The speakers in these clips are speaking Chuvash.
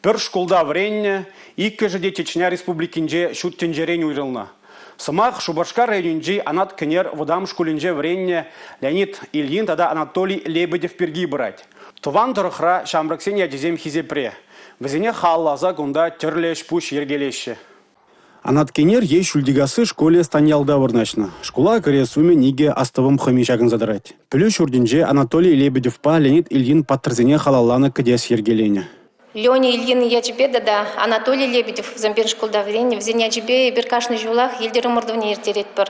Пӗр шкулта вӗреннӗ, иккӗшӗ те Чечня Республикинче ҫут тӗнчерен уйрӑлнӑ. Сӑмах Шупашкар районӗнчи Анат Кӗнер вӑтам шкулӗнче вӗреннӗ Леонид Ильин тата Анатолий Лебедев пирки пырать. Тӑван тӑрӑхра ҫамрӑксен ячӗсем хисепре. Вӗсене халалласа кунта тӗрлӗ ӗҫ-пуҫ йӗркелеҫҫӗ. Анат Кӗнер е Ҫӳлтикасси шкулӗ Станьялта вырнаҫнӑ. Шкула кӗрес умӗн икӗ астӑвӑм хӑми ҫакӑнса тӑрать. Пӗлӳ ҫуртӗнче Анатолий Лебедевпа Леонид Ильин паттӑрсене халалланӑ кӗтес йӗркеленӗ. Леня Ильин ячӗпе тата Анатолий Лебедев вӗсем пирӗн шкулта вӗреннӗ. Вӗсен ячӗпе эпир кашни ҫулах йӗлтӗр ӑмӑртӑвне ирттеретпӗр.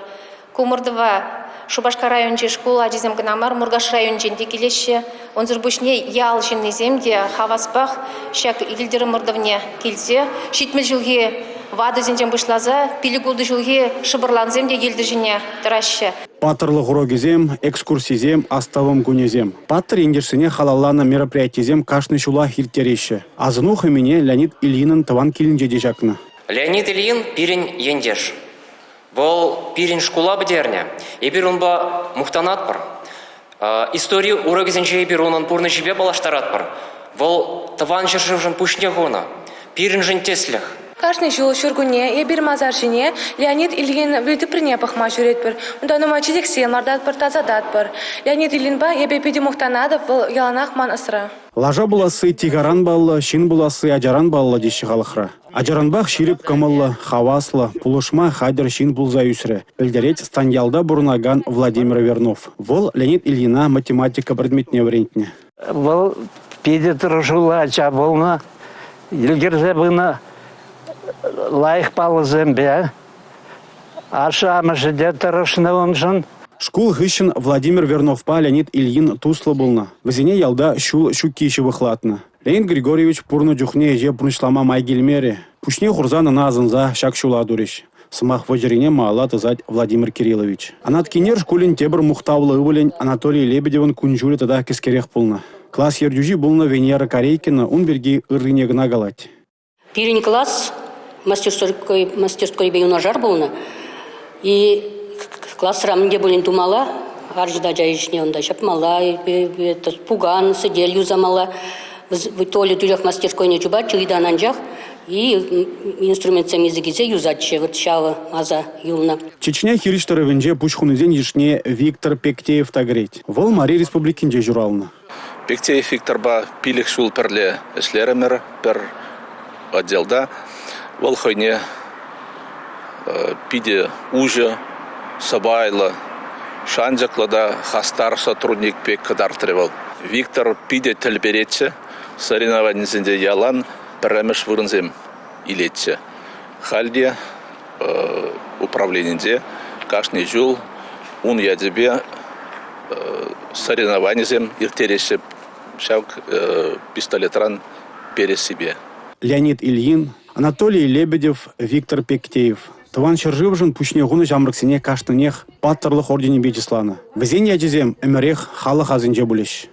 Ку ӑмӑртӑва Шупашкар районӗнчи шкул ачисем кӑна мар, Муркаш районӗнчен те килеҫҫӗ. Унсӑр пуҫне ял ҫыннисем те хаваспах ҫак йӗлтӗр ӑмӑртӑвне килсе 70 ҫулхи ватӑсенчен пуҫласа пилӗк-ултӑ ҫулхи шӑпӑрлансем те йӗлтӗр ҫине тӑраҫҫӗ. Паттӑрлӑх урокӗсем, экскурсисем, астӑвӑм кунӗсем. Паттӑр ентешсене халалланӑ мероприятисем кашни ҫулах ирттереҫҫӗ. Асӑну хӑмине Леонид Ильинӑн тӑван килӗнче те ҫакнӑ. Леонид Ильин пирӗн ентеш. Вӑл пирӗн шкула пӗтернӗ. Эпир унпа мухтанатпӑр. Истори урокӗсенче эпир унӑн пурнӑҫӗпе паллаштаратпӑр. Вӑл тӑван ҫӗршывшӑн пуҫне хунӑ. Пирӗншӗн тӗслӗх. Кашни ҫул ҫуркунне эпир масар ҫине Леонид Ильин вилтӑприне пӑхма ҫӳретпӗр. Унта нумай чечексем лартатпӑр, тасататпӑр. Леонид Ильинпа эпӗ питӗ мухтанатӑп, вӑл яланах ман ӑсра. Лаша пуласси тихаран паллӑ, ҫын пуласси ачаран паллӑ теҫҫӗ халӑхра. Ачаранпах ҫирӗп кӑмӑллӑ, хаваслӑ, пулӑшма хатӗр ҫын пулса ӳсрӗ, пӗлтерет Станьялта пурӑнакан Владимир Вернов. Вӑл Леонид Ильина математика предметне вӗрентнӗ. Вӑл питӗ тӑрӑшуллӑ ача пулнӑ, йӗлкӗрсе пынӑ лайӑх паллӑсемпе. Ашшӗ-амӑшӗ те тӑрӑшнӑ уншӑн. Шкул хыҫҫӑн Владимир Верновпа Леонид Ильин туслӑ пулнӑ. Вӗсене ялта ҫул ҫукки ҫывӑхлатнӑ. Леонид Григорьевич пурӑннӑ чухне ӗҫе пурнӑҫлама май килмерӗ. Пуҫне хурсан ӑна асӑнса ҫак ҫула турӗҫ. Сӑмах вӑчӑрине малалла тӑсать Владимир Кириллович. Анат Кинер шкулӗн тепӗр мухтавлӑ ывӑлӗн Анатолий Лебедевӑн кун-ҫулӗ тата кӗскерех пулнӑ. Класс ертӳҫи пулнӑ Венера Корейкина ун пирки ыррине кӑна калать. Пирӗн класс мастерской, мастерскойпе юнашар пулнӑ. И класра мӗн те пулин тумалла, арҫын ача ӗҫне унта ҫапмалла, пукан, сӗтел юсамалла. Толя тӳрех мастерскойне чупатчӗ ыйтан анчах и инструментсем илсе килсе юсатчӗ. Вот ҫавӑ аса юлнӑ. Чечня хирӗҫ тӑрӑвӗнче пуҫ хунисен йышне Виктор Пектеев та кӗрет. Вӑл Мари Республикинче ҫуралнӑ. Пектеев Викторпа 5 ҫул пӗрле ӗҫлерӗмӗр пӗр отделта. Вӑл хӑйне питӗ уҫӑ, сӑпайлӑ, шанчӑклӑ та хастар сотрудник пек кӑтартрӗ вӑл. Виктор питӗ тӗл перетчӗ, соревнованисенче ялан пӗрремӗш вырӑнсем илетчӗ. Халь те управленинче кашни ҫул ун ячӗпе соревнованисем ирттереҫҫӗ ҫав пистолетран перессипе. Леонид Ильин, Анатолий Лебедев, Виктор Пектеев. Тӑван ҫӗршывшӑн пуҫне хунӑ ҫамрӑксене кашнинех паттӑрлӑх орденӗпе чысланӑ. Вӗсен ячӗсем ӗмӗрех халӑх асӗнче пулӗҫ.